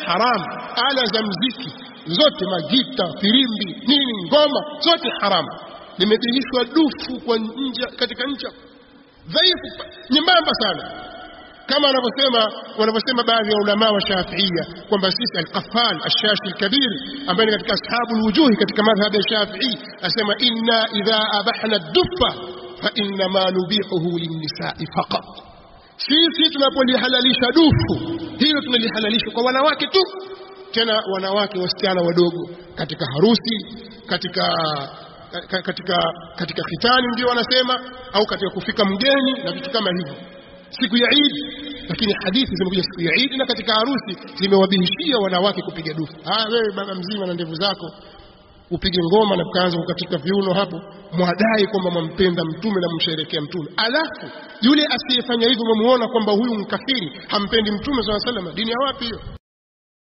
haram. Ala za mziki zote, magita, firimbi, nini, ngoma zote haram. Limebihishwa dufu kwa nja, katika ncha dhaifu nyembamba sana, kama wanavyosema baadhi ya ulama wa Shafiia kwamba sisi Al-Qaffal Ash-Shashi Al-Kabir ambaye ni katika ashabu al-wujuhi katika madhhab ya Shafii asema inna idha abahna ad-duffa fa inna ma nubihuhu lin-nisa'i faqat, sisi tunapolihalalisha dufu hilo tunalihalalisha kwa wanawake tu, tena wanawake wasichana wadogo, katika harusi, katika khitani ndio wanasema, au katika kufika mgeni na vitu kama hivyo, siku ya Eid. Lakini hadithi zimekuja siku ya Eid na katika harusi zimewabihishia wanawake kupiga dufu. Wewe baba mzima na ndevu zako upige ngoma na kuanza kukatika viuno hapo, mwadai kwamba mwampenda mtume na msherekea mtume, alafu yule asiyefanya hivyo mwamuona kwamba huyu mkafiri, hampendi mtume swalla sallam. Dini ya wapi hiyo?